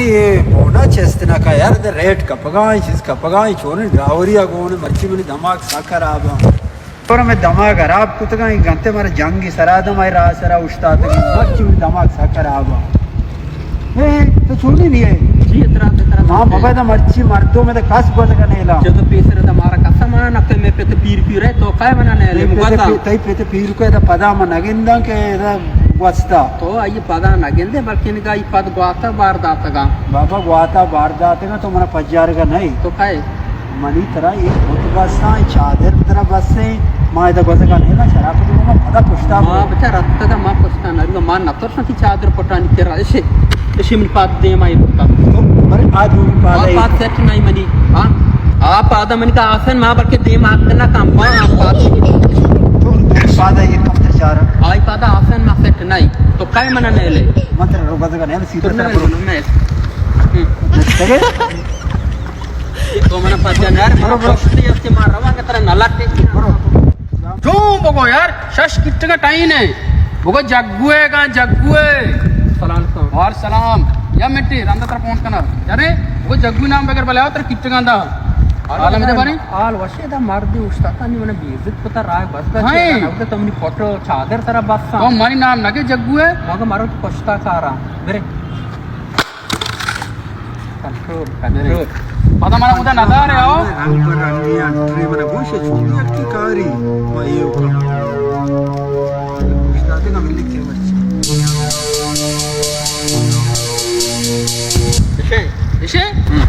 اے مونا چست نہ کا یار، دے ریٹ کپگا ایں، چیز کپگا ایں، چونیں ڈراوری ءَ گون، مرچی منی دماغ سک خراب ایں۔ اور ہمے دماغ خراب کتگا ایں، گنتے مارا جنگی سرا دم آئی راہ سرا اوشتاتگی، مرچی منی دماغ سک خراب ایں۔ اے، تو چونی نہیں ہے؟ جی، اترا، اترا۔ ہاں، بابا، دا مرچی مردم میں دا کس گوزگا نیلا۔ چہ تو پیسر دا مارا کسا منا نکتے، میں پت پیر پیر ہے، تو کئے منا نیلے، تئی پت مگوزا۔ پیر، تئی پت پیر کو دا پدا من نگنداں کہ دا گوستا۔ تو آئی پدا نہ گندے، بلکہ نگاہ ای پد گواتا بار داتگا۔ بابا، گواتا بار داتگا تو منا پجارگا نہیں۔ تو کئے؟ منی ترا اے کت بستاں، اے چادر ترا بستیں، ما ادا گوزگا نہیں نا، شراب تو ما پدا پشتا ما بو۔ بچا رتگا ما پشتا نہ، ما نہ ترساں کہ چادر پٹانی کرا، اشے، اشے من پاد دیم آئی بکا۔ تو برے آ دو پاد آ اے۔ پاد سیٹ نہیں منی، ہاں؟ آ پادا منی کا آسن ما بلکہ دیم آت نہ کم، ما آ پاد۔ تو دو پاد آ اے کم تر چارا۔ آئی پادا آسن ما سیٹ نہیں۔ تو کئے منا نیلے؟ من ترا رو گزگا نیل، سیدھا سر برو۔ تو منا پجا نیر، برو، برو۔ پشتی است ما روانگا ترا نلٹے۔ برو۔ جو بگو یار، شش کٹگا ٹائم ہے۔ بگو جگوے گا، جگوے۔ سلام علیکم۔ وعلیکم سلام۔ یا مٹی، رندا ترا فون کنا۔ یارے، بگو جگو نام بغیر بلے آو ترا کٹگا دا۔ حالا مدے بارے؟ حال وشے دا مرد اوشتاتا نی منا بیزت پتا رائے بس دا ہائیں۔ چیزا نہ ہوتا تو منی فوٹو چادر ترا بس۔ تو منی نام نگے جگو ہے؟ مگا مارو تو پشتا کارا۔ برے۔ Control, control. پدا منا اودا نظر ہے، آؤ۔ رنگ پر رنگی انٹری منا گوش ہے، چونی اکی کاری۔ ما یہ اوکا۔ اشتاتے کا ملک کے مرچی۔ اشے، اشے؟ ہم۔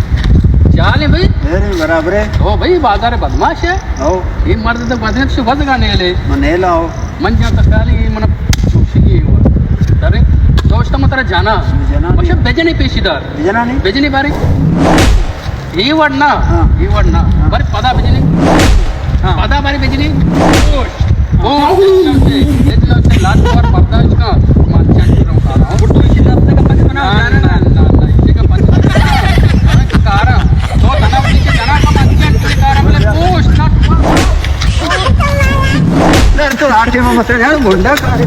چالیں بھائی؟ میرے برابر ہے۔ او بھائی، بازار بدماش ہے۔ او۔ یہ مرد تو بدن سے گزگا نیلے۔ من نیلا ہو۔ من جاں تکالی من چوشگی ہوا۔ ترے دوست من ترا جانا۔ جانا مشے نہیں۔ بجنے پیشی دار۔ بجنا نہیں۔ بجنے بارے۔ یہ وڑ نا۔ ہاں۔ یہ وڑ نا۔ ہاں۔ بارے پدا بجنے۔ ہاں۔ پدا بارے بجنے۔ او، او، لات بار برداشت کا۔ ما چیک کروں کارا۔ اردو اسی دستے کا پچ بنا، نا، جانا نا، نا۔ نا، نا، اسی کا پچ بنا۔ کارا۔ تو دنا اسی کے جانا کا ما چیک کروں کارا، بولے پوسٹ نا۔ یار، تو آٹھ ٹیم مسئلہ یار، گنڈا کارے۔